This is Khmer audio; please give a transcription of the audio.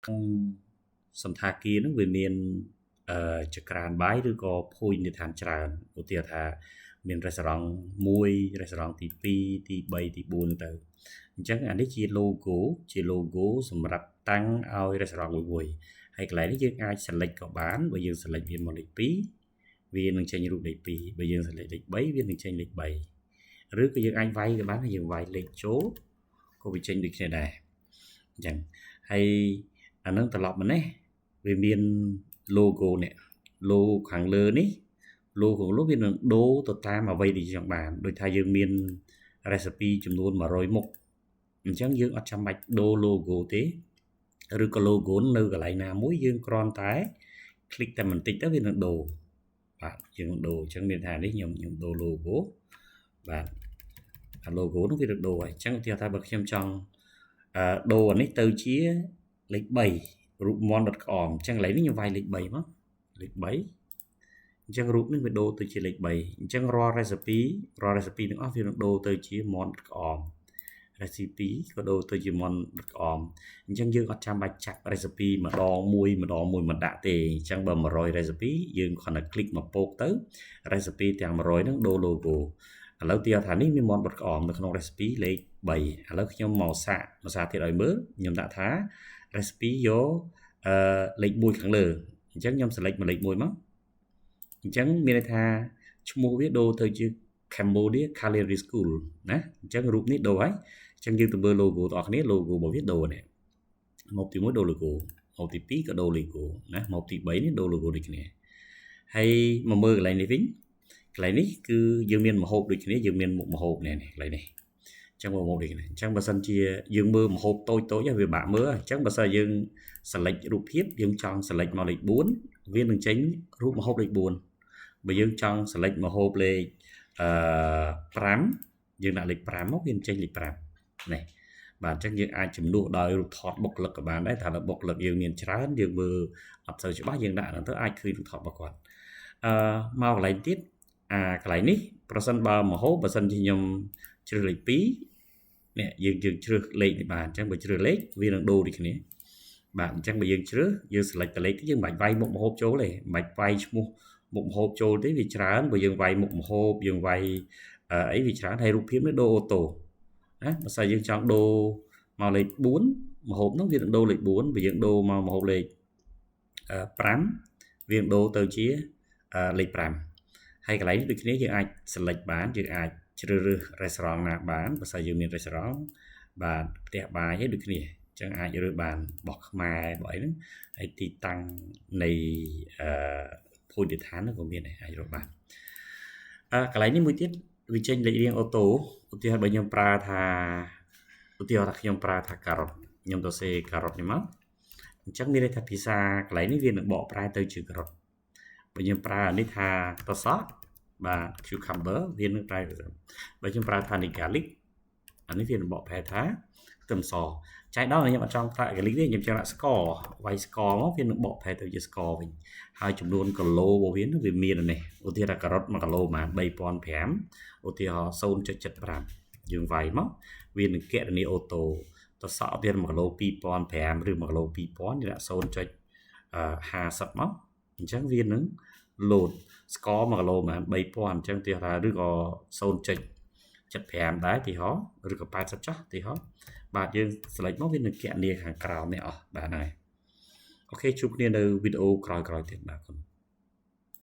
ក្នុងសន្តាគារហ្នឹងវាមានអឺចក្រានបាយឬក៏ភោជនីយដ្ឋានច្រើនឧទាហរណ៍ថាមានរេស្តូរ៉ង់1រេស្តូរ៉ង់ទី2ទី3ទី4ទៅអញ្ចឹងអានេះជា logo ជា logo សម្រាប់តាំងឲ្យរេស្តូរ៉ង់មួយមួយហើយកន្លែងនេះយើងអាច select ក៏បានបើយើង select វាមកលេខ2វានឹងចេញរូបលេខ2បើយើង select លេខ3វានឹងចេញលេខ3ឬក៏យើងអាចវាយក៏បានយើងវាយលេខចូលក៏វាចេញដូចគ្នាដែរអញ្ចឹងហើយអានឹងត្រឡប់មកនេះវាមាន logo នេះ logo ខាងលើនេះ logo ខាងលើវានឹងដូរទៅតាមអ្វីដែលយើងចង់បានដូចថាយើងមាន recipe ចំនួន100មុខអញ្ចឹងយើងអត់ចាំបាច់ដូរ logo ទេឬក៏ logo នៅកន្លែងណាមួយយើងគ្រាន់តែ click តែបន្តិចទៅវានឹងដូរបាទយើងដូរអញ្ចឹងមានថានេះខ្ញុំខ្ញុំដូរ logo បាទអា logo នោះវានឹងដូរហើយអញ្ចឹងឧទាហរណ៍ថាបើខ្ញុំចង់ដូរអានេះទៅជាលេខ3រូបមន្តដុតក្អមអញ្ចឹងកន្លែងនេះខ្ញុំវាយលេខ3មកលេខ3អញ្ចឹងរូបនេះវាដូរទៅជាលេខ3អញ្ចឹងរាល់ recipe រាល់ recipe ទាំងអស់វានឹងដូរទៅជាមន្តដុតក្អម recipe ក៏ដូរទៅជាមន្តដុតក្អមអញ្ចឹងយើងអត់ចាំបាច់ចាប់ recipe ម្ដងមួយម្ដងមួយមកដាក់ទេអញ្ចឹងបើ100 recipe យើងគ្រាន់តែ click មកពោកទៅ recipe ទាំង100ហ្នឹងដូរ logo ឥឡូវទីថានេះមានមន្តបត់ក្អមនៅក្នុង recipe លេខ3ឥឡូវខ្ញុំមកសាកមួយសាទៀតឲ្យមើលខ្ញុំដាក់ថា recipe យកអឺលេខ1ខាងលើអញ្ចឹងខ្ញុំ select មកលេខ1មកអញ្ចឹងមានន័យថាឈ្មោះវាដូរទៅជា Cambodia Culinary School ណាអញ្ចឹងរូបនេះដូរហើយអញ្ចឹងយើងទៅមើល logo បងប្អូនគ្នា logo របស់វាដូរនេះមកទី1ដូរ logo មកទី2ក៏ដូរ logo ណាមកទី3នេះដូរ logo ដូចគ្នាហើយមកមើលកន្លែងនេះវិញកន្លែងនេះគឺយើងមានម្ហូបដូចគ្នាយើងមានមុខម្ហូបនេះកន្លែងនេះអញ្ចឹងមកដូចគ្នាអញ្ចឹងបើសិនជាយើងមើលម្ហូបតូចតូចវាបាក់មើលអញ្ចឹងបើសិនយើង select រូបភាពយើងចង់ select មកលេខ4វានឹងចេញរូបម្ហូបលេខ4បើយើងចង់ select ម្ហូបលេខអឺ5យើងដាក់លេខ5មកវានឹងចេញលេខ5នេះបាទអញ្ចឹងយើងអាចជំនួសដោយរូបថតបុគ្គលិកក៏បានដែរថាបុគ្គលិកយើងមានច្រើនយើងមើលអត់សូវច្បាស់យើងដាក់ហ្នឹងទៅអាចឃើញរូបថតរបស់គាត់អឺមកកន្លែងទៀតអាកន្លែងនេះប្រសិនបើមហូបបើសិនជាខ្ញុំជ្រើសលេខ2នេះយើងយើងជ្រើសលេខនេះបានអញ្ចឹងបើជ្រើសលេខវានឹងដូរដូចគ្នាបាទអញ្ចឹងបើយើងជ្រើសយើង select តលេខទៅយើងមិនបាច់វាយមុខម្ហូបចូលទេមិនបាច់វាយឈ្មោះមុខម្ហូបចូលទេវាច្រើនបើយើងវាយមុខម្ហូបយើងវាយអីវាច្រើនហើយរូបភាពនេះដូរ auto ណាបើសិនយើងចង់ដូរមកលេខ4ម្ហូបហ្នឹងវានឹងដូរលេខ4បើយើងដូរមកម្ហូបលេខ5វានឹងដូរទៅជាលេខ5ហើយកន្លែងនេះដូចគ្នាយើងអាច select បានយើងអាចជ្រើសរើស restaurant ណាបានបើសិនយើងមាន restaurant បាទផ្ទះបាយឯដូចគ្នាអញ្ចឹងអាចរើសបានរបស់ខ្មែរបោះអីហ្នឹងហើយទីតាំងនៃអឺភោជនីយដ្ឋានហ្នឹងក៏មានដែរអាចរកបានអឺកន្លែងនេះមួយទៀតវាចេញលេខរៀង auto ឧទាហរណ៍បើខ្ញុំប្រើថាឧទាហរណ៍ថាខ្ញុំប្រើថាការ៉ុតខ្ញុំទៅសេការ៉ុតនេះមកអញ្ចឹងមានន័យថាភាសាកន្លែងនេះវានឹងបកប្រែទៅជាការ៉ុតបើខ្ញុំប្រើអានេះថាតសក់បាទ cucumber វានឹងប្រែបើខ្ញុំប្រើថា garlic អានេះវានឹងបកប្រែថាខ្ទឹមសចៃដន្យខ្ញុំអត់ចង់ប្រើ garlic ទេខ្ញុំចង់ដាក់ស្ករវាយស្ករមកវានឹងបកប្រែទៅជាស្ករវិញហើយចំនួនគីឡូរបស់វាវាមាននេះឧទាហរណ៍ថាការ៉ុត1គីឡូប្រហែល3005ឧទាហរណ៍0.75យើងវាយមកវានឹងគណនា auto តសក់ទៀត1គីឡូ2005ឬ1គីឡូ2000យើងដាក់0.50មកអញ្ចឹងវានឹងលោតស្ករ1គីឡូប្រហែល3000អញ្ចឹងទីថាឬក៏0.75ដែរទីហោឬក៏80ចុះទីហោបាទយើង select មកវានឹងគណនាខាងក្រោមនេះអស់បាទហើយ OK ជួបគ្នានៅវីដេអូក្រោយៗទៀតបាទគុណ។